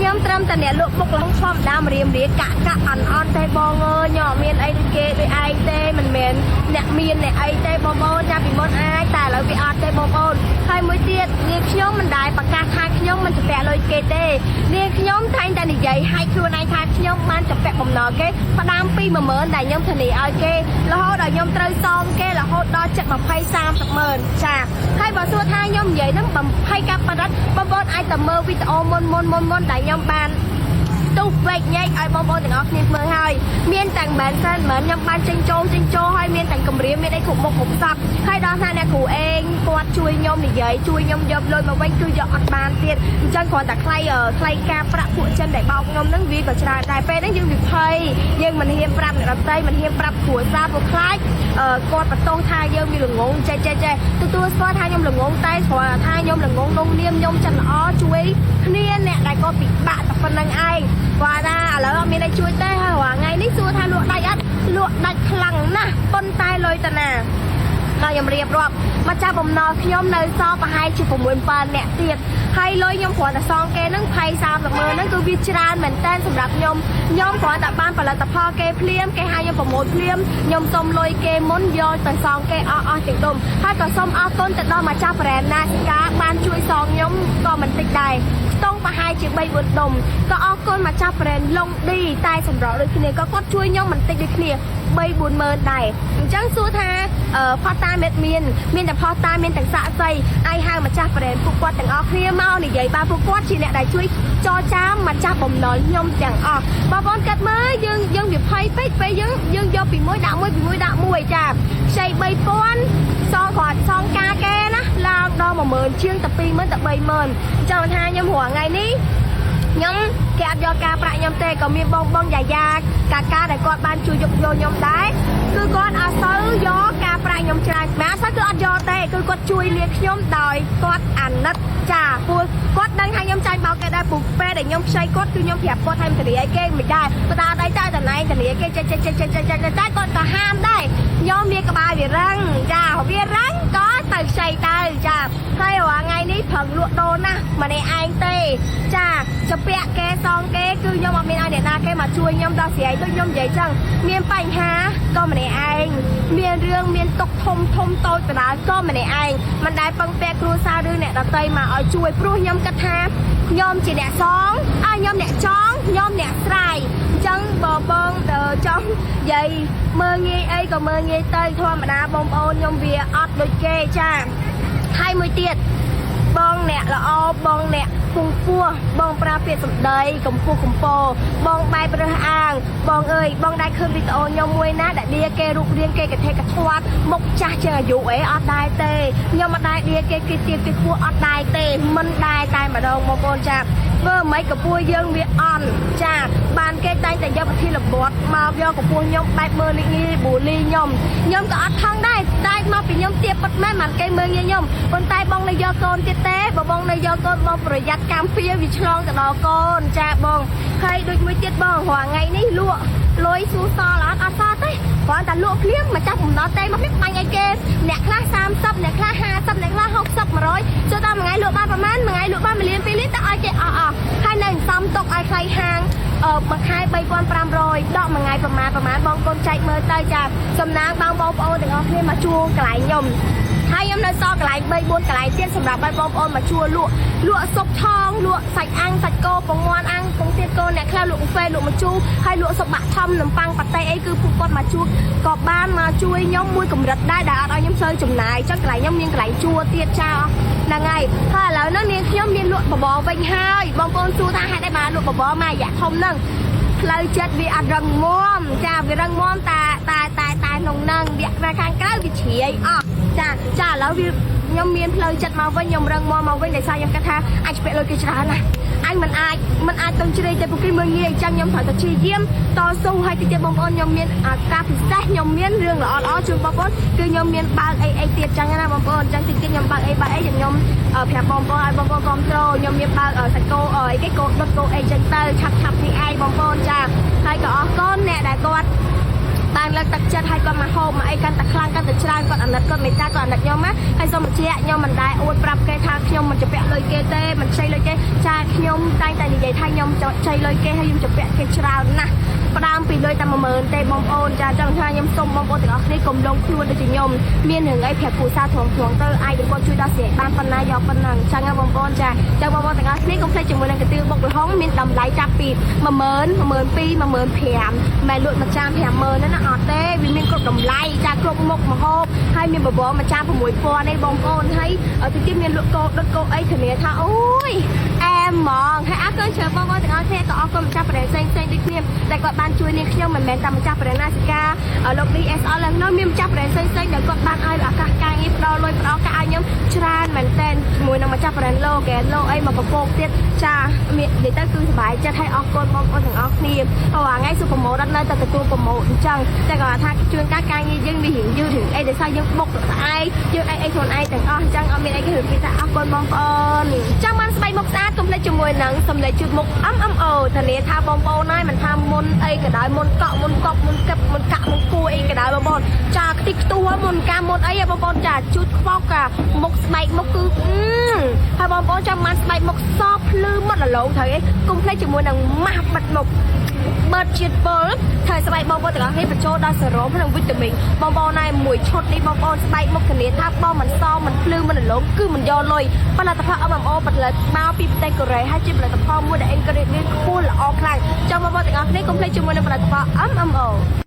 ខ្ញុំត្រឹមតែអ្នកលក់បុកលងធម្មតារៀមរាកាក់កាក់អន់អន់ទេបងអើយខ្ញុំអត់មានអីដូចគេដូចឯងទេមិនមែនអ្នកមានអ្នកអីទេបងប្អូនចាពីមុនអាចតែឥឡូវវាអត់ទេបងប្អូនហើយមួយទៀតនាងខ្ញុំមិនដែលប្រកាសថាខ្ញុំមិនជំពាក់លុយគេទេនាងខ្ញុំតែងតែនិយាយឲ្យខ្លួនឯងថាខ្ញុំបានជំពាក់បំណុលគេផ្ដាំពី10000ដែលខ្ញុំធានាឲ្យគេរហូតដល់ខ្ញុំត្រូវសងគេរហូតដល់ចិត្ត20 30ម៉ឺនចាហើយបើសួរថាខ្ញុំនិយាយហ្នឹងបំភ័យកាប់ប៉រិតបងប្អូនអាចទៅមើលវីដេអូមុនមុនមុនមុនដែលខ្ញុំបាន ទុះវែកញែកឲ្យបងប្អូនទាំងអស់គ្នាមើលហើយមានទាំងមែនសិនមិនខ្ញុំបានចេញចូលចេញចូលហើយមានទាំងគម្រាមមានអីគ្រប់មុខគ្រប់សពហើយដល់ថាអ្នកគ្រូអេងគាត់ជួយខ្ញុំនិយាយជួយខ្ញុំយកលុយមកវិញគឺយកអត់បានទៀតអញ្ចឹងគ្រាន់តែថ្លៃថ្លៃការប្រាក់ពួកចិនដែលបោកខ្ញុំហ្នឹងវាក៏ច្រើនដែរពេលហ្នឹងយើងវិភ័យយើងមិនហ៊ានប្រាប់អ្នកដទៃមិនហ៊ានប្រាប់គ្រួសារពួកខ្លាចគាត់បន្ទោសថាយើងមានល្ងងចេះចេះចេះទទួលស្គាល់ថាខ្ញុំល្ងងតែគ្រាន់តែថាខ្ញុំល្ងងនងនាមខ្ញុំចិត្តល្អជួយគ្នាអ្នកដែលគាត់ពិបាកតែប៉ុណ្្នឹងឯងគាត់ថាឥឡូវអត់មានអីជួយទេហើយរាល់ថ្ងៃនេះសួរថាលក់ដាច់អត់លក់ដាច់ខ្លាំងណាស់ប៉ុន្តែលុយតាណា ដល់ខ្ញុំរៀបរាប់មកចាប់បំណុលខ្ញុំនៅសល់ប្រហែលជា6 7នាក់ទៀតហើយលុយខ្ញុំគ្រាន់តែសងគេហ្នឹង20 30ម៉ឺនហ្នឹងគឺវាច្រើនមែនតើសម្រាប់ខ្ញុំខ្ញុំគ្រាន់តែបានផលិតផលគេភ្លាមគេហៅខ្ញុំប្រមូលភ្លាមខ្ញុំសុំលុយគេមុនយកទៅសងគេអស់អស់ទាំងដុំហើយក៏សុំអរគុណទៅដល់ម្ចាស់ brand ណាសិកាបានជួយសងខ្ញុំក៏មិនតិចដែរខ្ទង់ប្រហែលជា3 4ដុំក៏អរគុណម្ចាស់ brand ឡុងឌីតែសម្រាប់ដូចគ្នាក៏គាត់ជួយខ្ញុំមិនតិចដូចគ្នា3 4ម៉ឺនដែរអញ្ចឹងសួរថាផុសតាមានមានមានតែផុសតាមានទាំងសាក់សីឯហៅម្ចាស់ brand ពួកគាត់ទាំងអស់គ្នាមកនិយាយបាទពួកគាត់ជាអ្នកដែលជួយចរចាម្ចាស់បំណុលខ្ញុំទាំងអស់បងប្អូនគិតមើលយើងយើងវិភ័យពេកពេលយើងយើងយកពីមួយដាក់មួយពីមួយដាក់មួយចាខ្ចី3000សងគាត់សងការគេណាឡើងដល់10000ជាងតែ20000តែ30000ចង់ថាខ្ញុំរាល់ថ្ងៃនេះខ្ញុំគេអត់យកការប្រាក់ខ្ញុំទេក៏មានបងបងយ៉ាយ៉ាកាកាដែលគាត់បានជួយយកយកខ្ញុំដែរគឺគាត់អត់សូវយកការប្រាក់ខ្ញុំច្រើនមែនអត់សូវគឺអត់យកទេគឺគាត់ជួយលាខ្ញុំដោយគាត់អាណិតចាព្រោះគាត់ដឹងថាខ្ញុំចាញ់បោកគេដែរព្រោះពេលដែលខ្ញុំខ្ចីគាត់គឺខ្ញុំប្រាប់គាត់ថាខ្ញុំធានាឲ្យគេមិនដែរបើតាអីតែតំណែងធានាគេចេះចេះចេះចេះចេះចេះតែគាត់ក៏ហាមដែរខ្ញុំមានក្បាលវារឹងចាវារឹងក៏ទៅខ្ចីទៅចាហើយរាល់ថ្ងៃនេះប្រឹងលក់ដូរណាស់ម្នាក់ឯងទេចាជពាក់គេសងគេគឺខ្ញុំអត់មានឲ្យអ្នកណាគេមកជួយខ្ញុំដោះស្រាយដូចខ្ញុំនិយាយចឹងមានបញ្ហាក៏ម្នាក់ឯងមានរឿងមានទុកធំធំតូចបដាក៏ម្នាក់ឯងមិនដែលពឹងពាក់គ្រួសារឬអ្នកដទៃមកឲ្យជួយព្រោះខ្ញុំគិតថាខ្ញុំជាអ្នកសងឲ្យខ្ញុំអ្នកចងខ្ញុំអ្នកស្រាយអញ្ចឹងបើបងទៅចង់និយាយមើងងាយអីក៏មើងងាយទៅធម្មតាបងប្អូនខ្ញុំវាអត់ដូចគេចាហើយមួយទៀត បងអ្នកល្អបងអ្នកពងពោះបងប្រើពាក្យសម្ដីកំពុះកំពោបងបែបរើសអាងបងអើយបងដែរឃើញវីដេអូខ្ញុំមួយណាដែលដៀគេរូបរាងគេកថេកធាត់មុខចាស់ជាងអាយុអីអត់ដែរទេខ្ញុំអត់ដែរដៀគេគេទៀបគេខ្ពស់អត់ដែរទេមិនដែរតែម្ដងបងប្អូនចាធ្វើមិនកពួរយើងវាអន់ចាបានគេតែងតែយកប្រធានបទមកយកកពួរខ្ញុំបែបមើលលីងាយបូលីខ្ញុំខ្ញុំក៏អត់ខឹងដែរតែមកពីខ្ញុំទៀបពិតមែនបានគេមើលងាយខ្ញុំប៉ុន្តែបងនៅយកកូនទៀតទេបើបងនៅយកកូនបងប្រយ័ត្នកម្មពៀវាឆ្លងទៅដល់កូនចាបងហើយដូចមួយទៀតបងរាល់ថ្ងៃនេះលក់លុយស៊ូសល់អត់អត់សល់ទេគ្រាន់តែលក់ភ្លាមម្ចាស់បំណុលទេមកភ្លាមបាញ់ឲ្យគេអ្នកខ្លះ30អ្នកខ្លះ50អ្នកខ្លះ60 100ចូលតាមមួយថ្ងៃលក់បានប្រហែលមួយថ្ងៃលក់បាន1លាន2លានតែឲ្យគេអស់អស់ហើយនៅសំទុកឲ្យខ្លៃហាងអឺមួយខែ3500ដកមួយថ្ងៃប្រមាណប្រមាណបងកូនចែកមើលទៅចាសំណាងបងបងប្អូនទាំងអស់គ្នាមកជួលកន្លែងខ្ញុំហើយខ្ញុំនៅសល់កន្លែង3 4កន្លែងទៀតសម្រាប់ឲ្យបងប្អូនមកជួលលក់លក់ស៊ុបថងលក់សាច់អាំងសាច់គោពងមាន់អាំងពងទាគោអ្នកខ្លះលក់កាហ្វេលក់ម្ជូរហើយលក់ស៊ុបបាក់ធំនំប៉័ងប៉ាតេអីគឺពួកគាត់មកជួលក៏បានមកជួយខ្ញុំមួយកម្រិតដែរដែលអត់ឲ្យខ្ញុំសូវចំណាយចឹងកន្លែងខ្ញុំមានកន្លែងជួលទៀតចោលហ្នឹងហើយហើយឥឡូវហ្នឹងនាងខ្ញុំមានលក់បបរវិញហើយបងប្អូនសួរថាហេតុអីបានលក់បបរមករយៈធំហ្នឹងផ្លូវចិត្តវាអត់រឹងមាំចាវារឹងមាំតែតែតែតែក្នុងហ្នឹងវានៅខាងក្រៅវាជ្រាយអស់ចាចាឥឡូវវាខ្ញុំមានផ្លូវចិត្តមកវិញខ្ញុំរឹងមាំមកវិញដោយសារខ្ញុំគិតថាអាចពាក់លុយគេច្រើនណាស់អញមិនអាចមិនអាចទៅជ្រេទេពួកគេមើលងាយអញ្ចឹងខ្ញុំត្រូវតែព្យាយាមតស៊ូឲ្យតិចទៀតបងប្អូនខ្ញុំមានឱកាសពិសេសខ្ញុំមានរឿងល្អល្អជូនបងប្អូនគឺខ្ញុំមានបើកអីអីទៀតអញ្ចឹងណាបងប្អូនអញ្ចឹងតិចទៀតខ្ញុំបើកអីបើកអីខ្ញុំប្រាប់បងប្អូនឲ្យបងប្អូនគ្រប់ត្រូលខ្ញុំមានបើកសាច់គោអីគេគោដុតគោអីចឹងទៅឆាប់ឆាប់នេះឯងបងប្អូនចាហើយក៏អរគុណអ្នកដែលគាត់ បានលើកទឹកចិត្តឲ្យគាត់មកហូបមកអីកាន់តែខ្លាំងកាន់តែច្រើនគាត់អាណិតគាត់មេត្តាគាត់អាណិតខ្ញុំណាហើយសូមបញ្ជាក់ខ្ញុំមិនដែលអួតប្រាប់គេថាខ្ញុំមិនជំពាក់លុយគេទេមិនខ្ចីលុយគេចាខ្ញុំតែងតែនិយាយថាខ្ញុំខ្ចីលុយគេហើយខ្ញុំជំពាក់គេច្រើនណាស់ផ្ដើមពីលុយតែ10000ទេបងប្អូនចាចង់ថាខ្ញុំសូមបងប្អូនទាំងអស់គ្នាកុំលងខ្លួនដូចជាខ្ញុំមានរឿងអីប្រាប់គ្រួសារត្រង់ត្រង់ទៅអាចនឹងគាត់ជួយដោះស្រាយបានប៉ុណ្ណាយកប៉ុណ្ណឹងចឹងណាបងប្អូនចាចឹងបងប្អូនទាំងអស់គ្នាកុំភ្លេចជាមួយនឹងកាទៀវបុកល្ហុងមានតម្លៃចាប់ពី10000 12000 15000មិនលក់មួយចាន50000ណាអត់ទេវាមានគ្រប់តម្លៃចាគ្រប់មុខម្ហូបហើយមានបបរមួយចាន6000នេះបងប្អូនហើយទីទៀតមានលក់គោដុតគោអីធានាថាអូយអែមហ្មងហើយអរគុណច្រើនបងប្អូនទាំងអស់គ្នាក៏អរគុណម្ចាស់ប្រេងផ្សេងផ្សេងដូចគ្នាដែលគាត់បានជួយនាងខ្ញុំមិនមែនតែម្ចាស់ប្រេងណាសិកាលោក DSL ឡើងនោះមានម្ចាស់ប្រេងផ្សេងផ្សេងដែលគាត់បានឲ្យឱកាសការងារផ្ដល់លុយផ្ដល់ការឲ្យខ្ញុំច្រើនមែនទែនជាមួយនឹងម្ចាស់ប្រេងឡូកែឡូអីមកកពោកទៀតចាមាននិយាយទៅគឺសប្បាយចិត្តហើយអរគុណបងប្អូនទាំងអស់គ្នាហើយថ្ងៃសុប្រម៉ូទអត់នៅតែទទួលប្រម៉ូទអញ្ចឹងតែគាត់ថាជួនកាលការងារយើងវារៀងយឺតរៀងអីដោយសារយើងបុកទៅឯងយើងអីអីខ្លួនឯងទាំងអស់អញ្ចឹងអត់មានអីគេគេថាអរគុណបងប្អូនចង់បានស្បែកមុខស្អាតកុំភ្លេចជាមួយនឹងសម្លេងជូតមុខ MMO ធានាថាបងប្អូនហើយមិនថាមុនអីក៏ដោយមុនកក់មុនកប់មុនកឹបមុនកាក់មុនគួអីក៏ដោយបងប្អូនចាខ្ទេចខ្ទុះមុនការមុនអីបងប្អូនចាជូតខ្វោកកាមុខស្បែកមុខគឺហើយបងប្អូនចង់បានស្បែកមុខសភ្លឺមាត់រលោងត្រូវអីកុំភ្លេចជាមួយនឹងម៉ាស់បិទមុខបិទជាតិពុលហើយស្បែកបងប្អូនទាំងអស់គ្នាបញ្ចូលដល់សេរ៉ូមនិងវីតាមីនបងប្អូនហើយមួយឈុតនេះបងប្អូនស្បែកមុខធានាថាបងមិនសមិនភ្លឺមិនរលោងគឺមិនយកលុយផលិតផល MMO ផលិតមកពីប្រទេសកូរ៉េហើយជាផលិតផលមួយដែល ingredient ខ្ពស់ល្អខ្លាំងចង់បងប្អូនទាំងអស់គ្នាកុំភ្លេចជាមួយនឹងផលិតផល MMO។